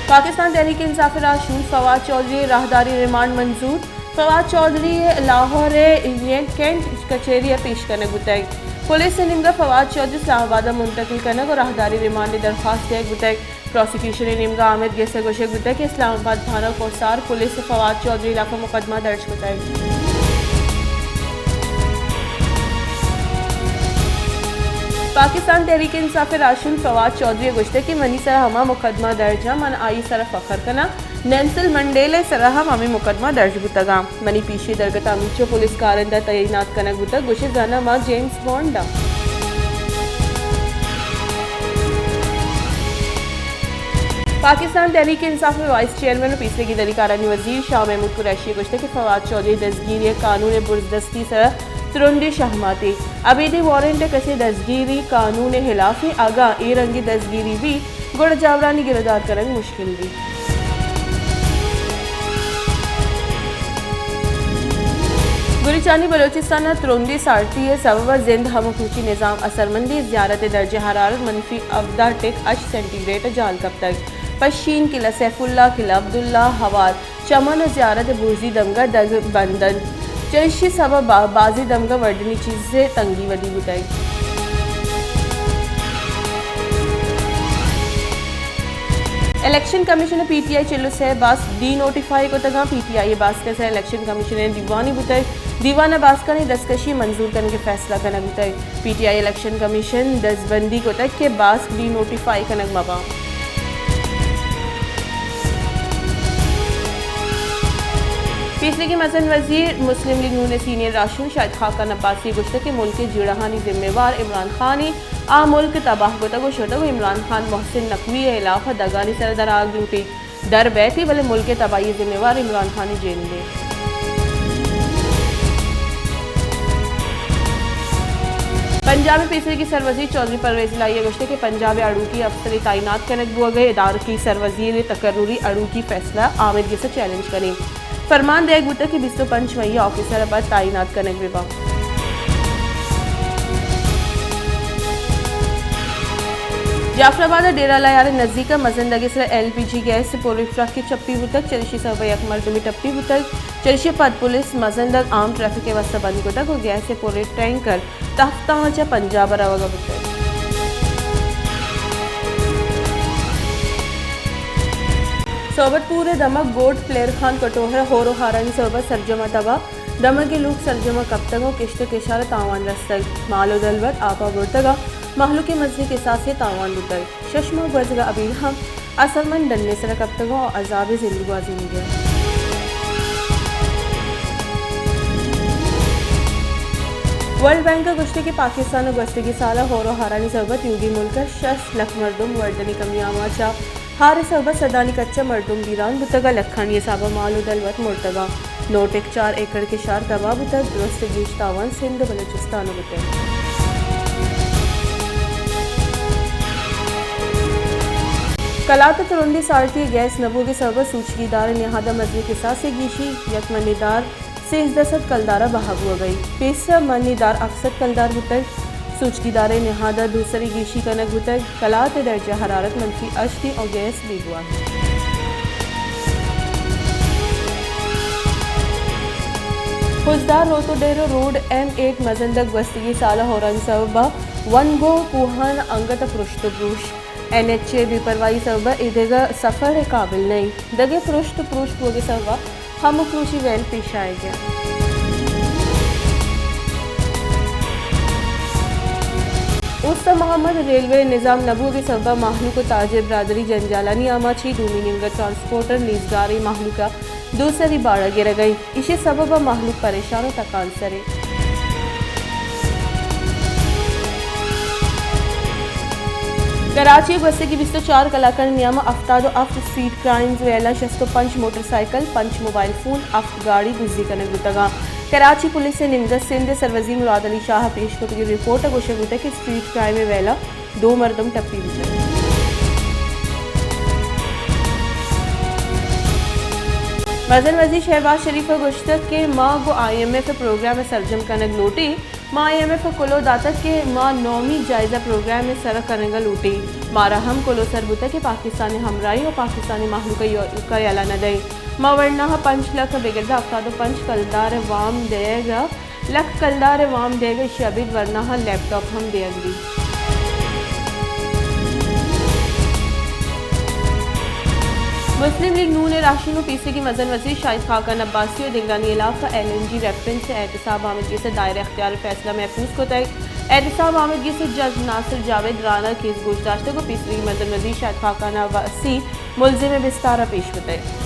پاکستان تحریک انصاف ءِ راہشون فواد چوہدری ءِ راہداری ریمانڈ منظور۔ فواد چوہدری ءَ لاہور ءِ یونین کینٹ کچہری ءَ پیش کنگ بوتگ۔ پولیس ءِ نیمگ ءَ فواد چوہدری اسلام آباد ءَ منتقل کنگ ءُ راہداری ریمانڈ ءِ درخواست دیگ بوتگ۔ پراسیکیوشن ءِ نیمگ ءَ آمید گس ءَ گوشگ بوتگ کہ اسلام آباد تھانہ کوہسار پولیس ءَ فواد چوہدری ءِ ہلاف ءَ مقدمہ درج کتگ۔ پاکستان تحریک انصاف ءِ راہشون فواد چوہدری ءَ گوشتگ کہ منی سرا ہما مقدمہ درج اَنت، من آئی ءِ سرا فخر کناں۔ نیلسن منڈیلا ءِ سرا ہم ہمے مقدمہ درج بوتگ اَنت۔ منی پیشی درگت ءَ ہمینچو پولیس کارندہ تعینات کنگ بوتگ، گوشے زاناں ما جیمز بانڈ آں۔ پاکستان تحریک انصاف ءِ وائس چیئرمین ءُ پیسریگیں دری کارانی وزیر شاہ محمود قریشی ءَ گوشتگ کہ فواد چوہدری ءِ دزگیری ءِ قانون ءِ برزدستی ءِ سرا ترندیں شہماتے۔ ابیدیں وارنٹ ءِ کسے دزگیری قانون ءِ ہلاف اِنت، اگاں اے رنگیں دزگیری بیت، گڑا جاورانی گرودار کنگ مشکل بیت۔ گریچانی بلوچستان ءَ ترندیں سارتی ءِ سبب ءَ زند ہمک روچی نظام اثرمندیں، زیارت ءِ درجہ حرارت منفی ہبدہ ٹک ہشت سینٹی گریڈ ءَ جہل کپتگ۔ پشین، قلعہ سیف اللہ، قلعہ عبداللہ، ہوار، چمن ءُ زیارت ءِ برزی دمگ ءَ دگ بند اَنت۔ چہ ایشی ءِ سبب ءَ بازیں دمگ ءَ وردنی چیز ءِ تنگی ودی بوتگ۔ الیکشن کمیشن ءَ پی ٹی آئی ءِ چل ءُ سے باسک ڈی نوٹیفائی کتگ اَنت۔ پی ٹی آئی ءِ باسک ءِ سرا الیکشن کمیشن ءِ دیوانے بوتگ۔ دیوان ءَ باسکانی دزکشی ءِ منظور کنگ ءِ فیصلہ کنگ بوتگ۔ P T I election commission ءَ دزبندی کتگ کہ باسک ڈی نوٹیفائی کنگ مہ باں۔ پیسریگیں مزن وزیر مسلم لیگ نون ءِ سینئر راہشون شاہد خاقان عباسی ءَ گوشتگ کہ ملک ءِ جیڑہانی ذمہ وار عمران خان اِنت، آ ملک تباہ کتگ ءُ شتگ ءُ عمران خان محسن نقوی ءِ ہلاپ ءَ دگانی سرا درآہگ لوٹیت۔ در بئیت، بلے ملک ءِ تباہی ءِ ذمہ وار عمران خان ءِ جند اِنت۔ پنجاب ءِ پیسریگیں سروزیر چوہدری پرویز الہی ءَ گوشتگ کہ پنجاب ءِ اڑوکی افسرے تعینات کنگ بوگ ءَ ادارکی سروزیر ءِ تقرری اڑوکی فیصلہ آمید گس ءَ چیلنج کنیں۔ فرمان دئیگ بوتگ کہ بیست ءُ پنچ مئی ءَ آفیسر ءَ پد تعینات کنگ بہ باں۔ جعفر آباد ءِ ڈیرہ لیار ءِ نزیک ءَ مزن دگ ءِ سرا ایل پی جی گیس ءِ پورے ٹرکے چپی بوتگ، چریشی سبب ءَ یک مردمے ٹپی بوتگ، چریشی ءَ پد پولیس مزن دگ عام ٹریفک ءِ واستہ بند کتگ ءُ گیس ءِ پورے ٹینکر تفتان ءَ چہ پنجاب ءَ روگ ءَ بوتگ۔ صحبت پور ءِ دمگ گوٹ پلیر خان کٹوہر ءَ ہور ءُ ہارانی سبب ءَ سرجم ءَ تباہ، دمگ ءِ لوگ سرجم ءَ کپتگ ءُ کشت ءُ کشار ءَ تاوان رستگ، مال ءُ دلوت آپ ءَ برتگ ءُ مہلوک ءِ مزنیں کساسے ءَ تاوان بوتگ۔ شش ماہ گوزگ ءَ ابید ہم اثرمند ڈن ءِ سرا کپتگ ءُ عذاب ءِ زندگوازینگ ءَ۔ ورلڈ بینک ءَ گوشتگ کہ پاکستان ءَ گوستگیں سال ءَ ہور ءُ ہارانی سبب ءَ تیوگیں ملک ءَ شست لکھ مردم وردنی کمی آماچ ءَ ہار ءِ سبب ءَ سدانی کچ ءَ مردم بیران بوتگ ءُ لکھانی حساب ءَ مال ءُ دلوت مرتگ اَنت۔ نو ٹک چار ایکڑ کشار تباہ بوتگ، درست گیش تاوان سندھ ءُ بلوچستان ءَ بوتگ۔ کلات ءَ ترندیں سارتی ءِ گیس نہ بوگ ءِ سبب ءَ سوچگی دار ءِ نہاد ءَ مزنیں کساسے گیشی، یک منی دار سیزدہ سد کلدار ءَ بہا بوگ ءَ اِنت۔ پیسر منی دار ہپت سد کلدار بوتگ۔ سوچگی دار ءِ نہاد ءَ دوسری گیشی کنگ بوتگ۔ کلات ءِ درجہ حرارت منفی ہشت اِنت ءُ گیس بیگواہ اِنت۔ خضدار روتو ڈیرو روڈ ایم ایٹ مزن دگ گوستگیں سال ءَ ہورانی سبب ءَ ونگو کوہان انگت ءَ پرشت ءُ پروش۔ این ایچ اے ءِ بے پرواہی ءِ سبب ءَ اے دگہ سفر ءِ قابل نہ اِنت۔ دگہ پرشت ءُ پروش بوگ ءِ سبب ءَ ہمک روچی ویل پیش آیگ ءَ۔ اوست ءَ مہمد ریلوے ءِ نظام نہ بوگ ءِ سبب ءَ مہلوک ءُ تاجر برادری جنجالانی آماچ اِنت، دومی نیمگ ءَ ٹرانسپورٹر نیزگاریں مہلوک ءَ دوسری باڑہ گرگ ءَ اِنت، ایشی ءِ سبب ءَ مہلوک پریشان ءُ تکانسر اِنت۔ کراچی ءَ گوستگیں بیست ءُ چار کلاکانی نیام ءَ ہفتاد ءُ ہفت اسٹریٹ کرائمز ویل ءَ شست ءُ پنچ موٹر سائیکل، پنچ موبائل فون، ہفت گاڑی دزی کنگ بوتگ اَنت۔ کراچی پولیس ءِ نیمگ ءَ سندھ ءِ سروزیر مراد علی شاہ ءَ پیش کتگیں رپورٹ ءَ گوشگ بوتگ کہ اسٹریٹ کرائم ءِ ویل ءَ دو مردم ٹپی بوتگ۔ مزن وزیر شہباز شریف ءَ گوشتگ کہ ما گوں آئی ایم ایف ءِ پروگرام ءَ سرجم کنگ لوٹ ایں، ما آئی ایم ایف ء کلوہ داتگ کہ ما نومی جائزہ پروگرام ء سر ء کنگ ء لوٹیں۔ مارا ہم کلوہ سر بوتگ کہ پاکستان ء ہمراہی ء پاکستانی مہلوک ء یکہ یلہ نہ دئیں۔ ما ورناہ ء پنچ لکھ ء بگر ء ہفتاد ء پنچ کلدار ء وام دئیگ ء، لکھ کلدار ء وام دئیگ ء ایشی ء ابید ورناہ ء لیپ ٹاپ ہم دئیگ بیت۔ مسلم لیگ نون ء راہشون ء پیسریگیں مزن وزیر شاہد خاقان عباسی ء دگرانی ہلاپ ء ایل این جی ریفرنس ء احتساب آمدگس ء دائرہ اختیار ء فیصلہ محفوظ کتگ۔ احتساب آمدگس ء جج ناصر جاوید رانا کیس گوش داشتگ ء پیسریگیں مزن وزیر شاہد خاقان عباسی ملزم ء بستار ء پیش کتگ۔